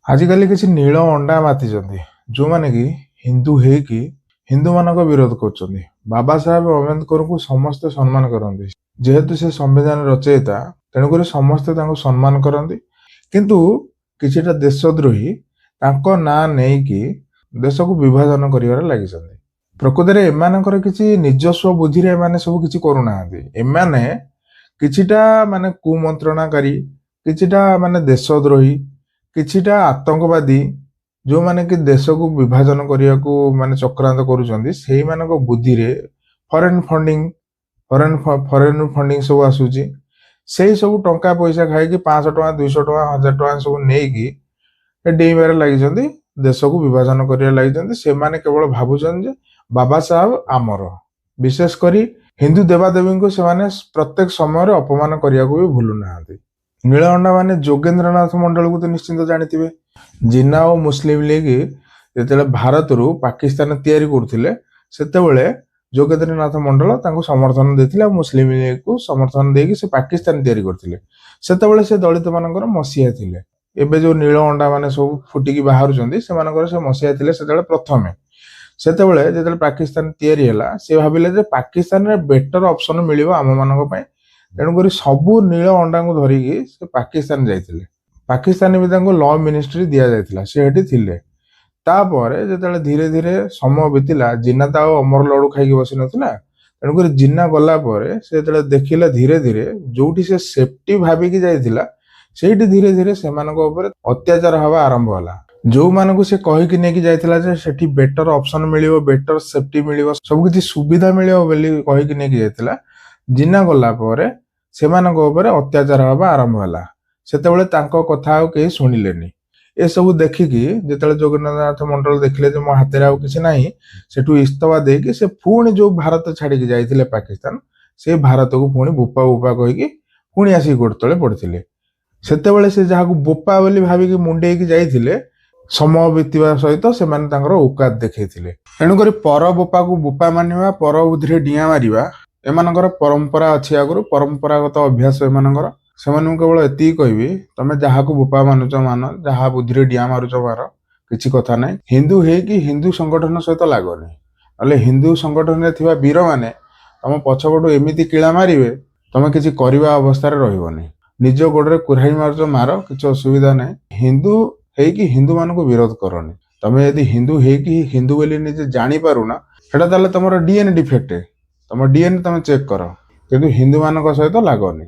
ଆଜିକାଲି କିଛି ନୀଳ ଅଣ୍ଡା ମାତିଛନ୍ତି, ଯେଉଁମାନେ କି ହିନ୍ଦୁ ହେଇକି ହିନ୍ଦୁମାନଙ୍କ ବିରୋଧ କରୁଛନ୍ତି। ବାବା ସାହେବ ଆମ୍ବେଦକରଙ୍କୁ ସମସ୍ତେ ସମ୍ମାନ କରନ୍ତି। ଯେହେତୁ ସେ ସମ୍ବିଧାନ ରଚୟିତା, ତେଣୁକରି ସମସ୍ତେ ତାଙ୍କୁ ସମ୍ମାନ କରନ୍ତି। କିନ୍ତୁ କିଛିଟା ଦେଶଦ୍ରୋହୀ ତାଙ୍କ ନାଁ ନେଇକି ଦେଶକୁ ବିଭାଜନ କରିବାରେ ଲାଗିଛନ୍ତି। ପ୍ରକୃତରେ ଏମାନଙ୍କର କିଛି ନିଜସ୍ୱ ବୁଦ୍ଧିରେ ଏମାନେ ସବୁ କିଛି କରୁନାହାନ୍ତି। ଏମାନେ କିଛିଟା ମାନେ କୁମନ୍ତ୍ରଣାକାରୀ, କିଛିଟା ମାନେ ଦେଶଦ୍ରୋହୀ, କିଛିଟା ଆତଙ୍କବାଦୀ, ଯେଉଁମାନେ କି ଦେଶକୁ ବିଭାଜନ କରିବାକୁ ମାନେ ଚକ୍ରାନ୍ତ କରୁଛନ୍ତି। ସେଇମାନଙ୍କ ବୁଦ୍ଧିରେ ଫରେନ୍ ଫଣ୍ଡିଂ, ଫରେନ୍ ଫଣ୍ଡିଂ ସବୁ ଆସୁଛି। ସେଇ ସବୁ ଟଙ୍କା ପଇସା ଖାଇକି, 500 ଟଙ୍କା, 200 ଟଙ୍କା, 1000 ଟଙ୍କା ସବୁ ନେଇକି ଡେଇଁବାରେ ଲାଗିଛନ୍ତି, ଦେଶକୁ ବିଭାଜନ କରିବାରେ ଲାଗିଛନ୍ତି। ସେମାନେ କେବଳ ଭାବୁଛନ୍ତି ଯେ ବାବା ସାହେବ ଆମର, ବିଶେଷ କରି ହିନ୍ଦୁ ଦେବାଦେବୀଙ୍କୁ ସେମାନେ ପ୍ରତ୍ୟେକ ସମୟରେ ଅପମାନ କରିବାକୁ ବି ଭୁଲୁ ନାହାନ୍ତି। ନୀଳ ଅଣ୍ଡା ମାନେ ଯୋଗେନ୍ଦ୍ରନାଥ ମଣ୍ଡଳକୁ ତ ନିଶ୍ଚିନ୍ତ ଜାଣିଥିବେ। ଜିନ୍ନା ଓ ମୁସଲିମ ଲିଗ ଯେତେବେଳେ ଭାରତରୁ ପାକିସ୍ତାନ ତିଆରି କରୁଥିଲେ, ସେତେବେଳେ ଯୋଗେନ୍ଦ୍ରନାଥ ମଣ୍ଡଳ ତାଙ୍କୁ ସମର୍ଥନ ଦେଇଥିଲେ ଆଉ ମୁସଲିମ ଲିଗକୁ ସମର୍ଥନ ଦେଇକି ସେ ପାକିସ୍ତାନ ତିଆରି କରିଥିଲେ। ସେତେବେଳେ ସେ ଦଳିତ ମାନଙ୍କର ମସିହା ଥିଲେ। ଏବେ ଯୋଉ ନୀଳ ଅଣ୍ଡା ମାନେ ସବୁ ଫୁଟିକି ବାହାରୁଛନ୍ତି, ସେମାନଙ୍କର ସେ ମସିହା ଥିଲେ ସେତେବେଳେ ପ୍ରଥମେ। ସେତେବେଳେ ଯେତେବେଳେ ପାକିସ୍ତାନ ତିଆରି ହେଲା, ସେ ଭାବିଲେ ଯେ ପାକିସ୍ତାନରେ ବେଟର ଅପସନ ମିଳିବ ଆମମାନଙ୍କ ପାଇଁ। ତେଣୁକରି ସବୁ ନୀଳ ଅଣ୍ଡାଙ୍କୁ ଧରିକି ସେ ପାକିସ୍ତାନ ଯାଇଥିଲେ। ପାକିସ୍ତାନ ବି ତାଙ୍କୁ ଲ ମିନିଷ୍ଟ୍ରି ଦିଆଯାଇଥିଲା, ସେ ସେଠି ଥିଲେ। ତାପରେ ଯେତେବେଳେ ଧୀରେ ଧୀରେ ସମୟ ବିତିଲା, ଜିନ୍ନା ତ ଆଉ ଅମର ଲଡୁ ଖାଇକି ବସି ନଥିଲା। ତେଣୁକରି ଜିନ୍ନା ଗଲା ପରେ ସେ ଯେତେବେଳେ ଦେଖିଲା, ଧୀରେ ଧୀରେ ଯୋଉଠି ସେ ସେଫ୍ଟି ଭାବିକି ଯାଇଥିଲା, ସେଇଠି ଧୀରେ ଧୀରେ ସେମାନଙ୍କ ଉପରେ ଅତ୍ୟାଚାର ହେବା ଆରମ୍ଭ ହେଲା। ଯୋଉମାନଙ୍କୁ ସେ କହିକି ନେଇକି ଯାଇଥିଲା ଯେ ସେଠି ବେଟର ଅପସନ ମିଳିବ, ବେଟର ସେଫ୍ଟି ମିଳିବ, ସବୁ କିଛି ସୁବିଧା ମିଳିବ ବୋଲି କହିକି ନେଇକି ଯାଇଥିଲା, ଜିନ୍ନା ଗଲା ପରେ ସେମାନଙ୍କ ଉପରେ ଅତ୍ୟାଚାର ହେବା ଆରମ୍ଭ ହେଲା। ସେତେବେଳେ ତାଙ୍କ କଥା ଆଉ କେହି ଶୁଣିଲେନି। ଏସବୁ ଦେଖିକି ଯେତେବେଳେ ଯୋଗେନ୍ଦ୍ରନାଥ ମଣ୍ଡଳ ଦେଖିଲେ ଯେ ମୋ ହାତରେ ଆଉ କିଛି ନାହିଁ, ସେଠୁ ଇସ୍ତଫା ଦେଇକି ସେ ପୁଣି ଯୋଉ ଭାରତ ଛାଡିକି ଯାଇଥିଲେ ପାକିସ୍ତାନ, ସେ ଭାରତକୁ ପୁଣି ବୋପା ବୋପା କହିକି ପୁଣି ଆସିକି ଗୋଡ଼ ତଳେ ପଡ଼ିଥିଲେ। ସେତେବେଳେ ସେ ଯାହାକୁ ବୋପା ବୋଲି ଭାବିକି ମୁଣ୍ଡେଇକି ଯାଇଥିଲେ, ସମୟ ବିତିବା ସହିତ ସେମାନେ ତାଙ୍କର ଔକାତ ଦେଖେଇଥିଲେ। ତେଣୁକରି ପର ବୋପାକୁ ବୋପା ମାନିବା, ପର ବୁଦ୍ଧିରେ ଡିଆଁ ମାରିବା ଏମାନଙ୍କର ପରମ୍ପରା ଅଛି ଆଗରୁ, ପରମ୍ପରାଗତ ଅଭ୍ୟାସ ଏମାନଙ୍କର। ସେମାନଙ୍କୁ କେବଳ ଏତିକି କହିବି, ତମେ ଯାହାକୁ ବୋପା ମାନୁଛ ମାନ, ଯାହା ବୁଦ୍ଧିରେ ଡିଆଁ ମାରୁଛ ମାର, କିଛି କଥା ନାହିଁ। ହିନ୍ଦୁ ହେଇକି ହିନ୍ଦୁ ସଂଗଠନ ସହିତ ଲାଗନି। ନହେଲେ ହିନ୍ଦୁ ସଂଗଠନରେ ଥିବା ବୀରମାନେ ତମ ପଛପଟୁ ଏମିତି କିଳା ମାରିବେ, ତମେ କିଛି କରିବା ଅବସ୍ଥାରେ ରହିବନି। ନିଜ ଗୋଡରେ କୁରାଢି ମାରୁଛ ମାର, କିଛି ଅସୁବିଧା ନାହିଁ। ହିନ୍ଦୁ ହେଇକି ହିନ୍ଦୁମାନଙ୍କୁ ବିରୋଧ କରନି। ତମେ ଯଦି ହିନ୍ଦୁ ହେଇକି ହିନ୍ଦୁ ବୋଲି ନିଜେ ଜାଣିପାରୁନା, ସେଟା ତାହେଲେ ତମର ଡିଏନଏ ଡିଫେକ୍ଟ। ତମ ଡିଏନଏ ତମେ ଚେକ୍ କର, କିନ୍ତୁ ହିନ୍ଦୁମାନଙ୍କ ସହିତ ଲାଗନି।